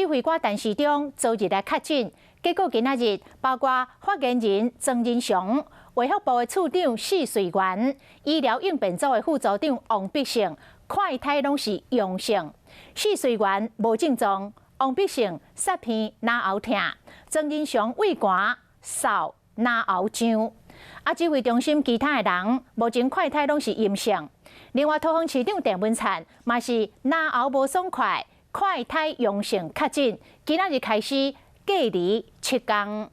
揮官陳時中昨日來確診，結果今仔日包括發言人莊人祥、衛福部的次長謝瑞元、醫療應變組的副組長王必勝，快篩攏是陽性。謝瑞元無症狀，王必勝捒鼻嚨喉疼，莊人祥胃寒、嗽、嚨喉脹。啊，指揮中心其他的人目前快篩攏是陰性。另外，桃園市長鄭文燦嘛是嚨喉無爽快，快篩陽性確診，今仔日開始隔離7天。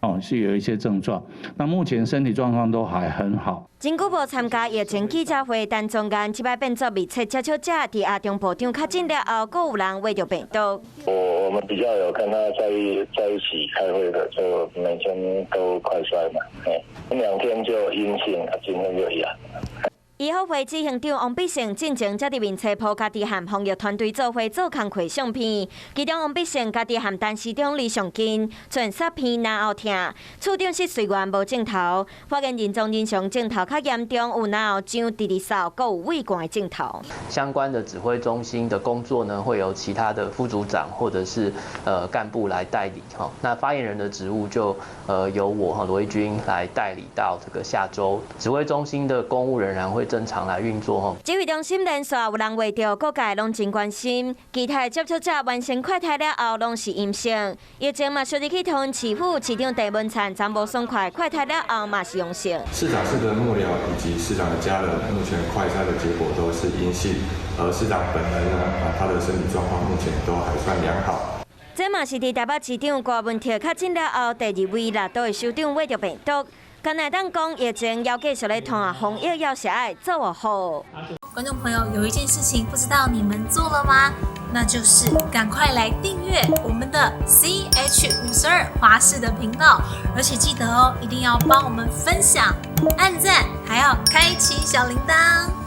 哦，是有一些症狀，那目前身體狀況都還很好。真久無參加疫情記者會，陳宗彥這擺變作密切接觸者，佇阿中部長確診了後，閣有人秽著病毒。我們比較有跟他在一起開會的，就每天都快篩嘛，2天就陰性，今天就陽。醫福會執行長王必勝進前才佇面冊 po 家己和防疫團隊做伙做工課相片，其中王必勝家己和陳時中離上近，賰捒鼻嚨喉疼，次長謝瑞元無症頭，發言人莊人祥症頭較嚴重，有嚨喉脹、直直嗽，閣有胃寒的症頭。相關的指揮中心的工作呢，會由其他的副組長或者是幹部來代理哈。那發言人的職務就由我哈羅一鈞來代理到這個下週，指揮中心的公務仍然會正常來運作吼。指揮中心連續有人秽著，各界攏真關心。其他接觸者完成快篩了後，攏是陰性。疫情嘛，相入去桃園市府市長鄭文燦昨無爽快，快篩了後嘛是陽性。市長室的幕僚以及市長的家人，目前快篩的結果都是陰性，而市長本人呢，啊，他的身體狀況目前都還算良好。這嘛是佇台北市長柯文哲確診了後，第二位列島的首長秽著病毒。敢會當講疫情猶繼續咧拖，防疫猶是愛做好。觀眾朋友，有一件事情不知道你們做了嗎？那就是趕快來訂閱我們的 CH52華視的頻道，而且記得哦，一定要幫我們分享、按讚，還要開啟小鈴鐺。